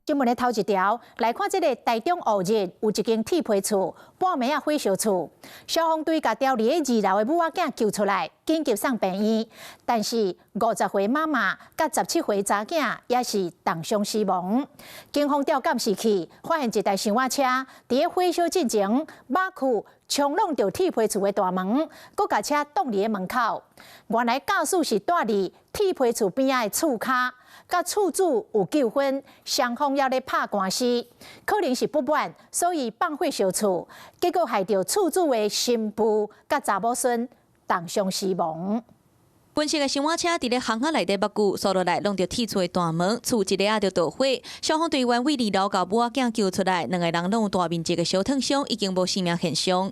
新聞的頭一條來看，這個台中烏日有一間鐵皮厝，半暝仔火燒厝，消防隊共牢佇咧二樓的母仔囝救出來，緊急送病院。但是50歲媽媽佮17歲查囝也是重傷死亡。警方調監視器，發現一台小車佇咧火燒進前，馬庫衝挵著鐵皮厝的大門，閣共車擋佇咧門口。原來駕駛是蹛佇鐵皮厝邊仔的厝跤。佮厝主有糾紛，雙方猶咧拍官司，可能是不滿，所以放火燒厝，結果害著厝主的新婦佮查某孫重傷死亡。本色的小車佇咧巷仔內底目久，紲落來挵著鐵厝的大門，厝一下仔就著火。消防隊員佇二樓共母仔囝救出來，兩個人攏有大面積的燒燙傷，已經無生命現象。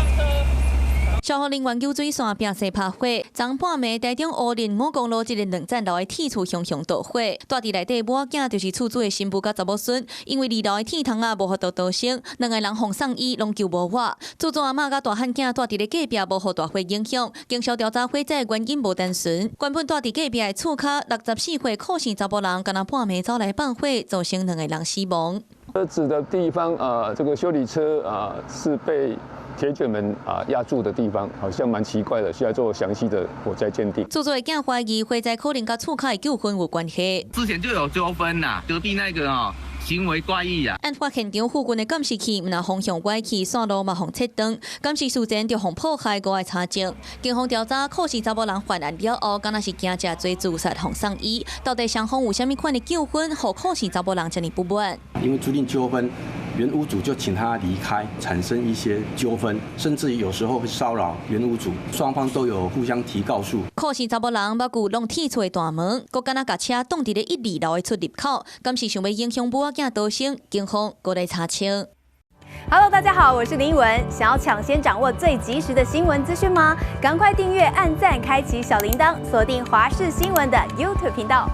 消防人員救水線拼勢拍火，昨半暝台中烏林五公路這个兩層樓的鐵厝熊熊著火，蹛佇內底母仔囝就是厝主的新婦佮查某孫，因為二樓的鐵窗仔無法度逃生，兩个人予送醫攏救無活。厝主阿嬤佮大漢囝蹛佇咧隔壁，無予大火影響。警消調查火災原因無單純，原本蹛佇隔壁的厝跤64歲柯姓查埔人，敢若半暝走來放火，造成兩个人死亡。車子的地方啊，這個修理車啊是被鐵捲門啊壓住的地方，好像蠻奇怪的，需要做詳細的火災鑑定。厝主的囝懷疑火災可能佮厝跤的糾紛有關係。之前就有糾紛啦，隔壁那個哦行為怪異啊。案發現場附近的監視器毋但方向歪去，線路嘛予切斷，監視事前就予破壞，閣愛查證。警方調查，柯姓查某人犯案了後，敢若是驚食罪自殺，予送醫。到底雙方有啥物款的糾紛，予柯姓查某人遮爾不滿？因為租賃糾紛，原屋主就請他離開，產生一些糾紛，甚至有時候會騷擾原屋主，雙方都有互相提告訴。柯姓查某人目久挵鐵厝的大門，閣敢若共車擋佇咧一二樓的出入口，敢是想欲影響母仔囝逃生？警方閣來查清。 Hello，大家好，我是林文。想要搶先掌握最及時的新聞資訊嗎？趕快訂閱、按讚、開啟小鈴鐺，鎖定華視新聞的 YouTube 頻道。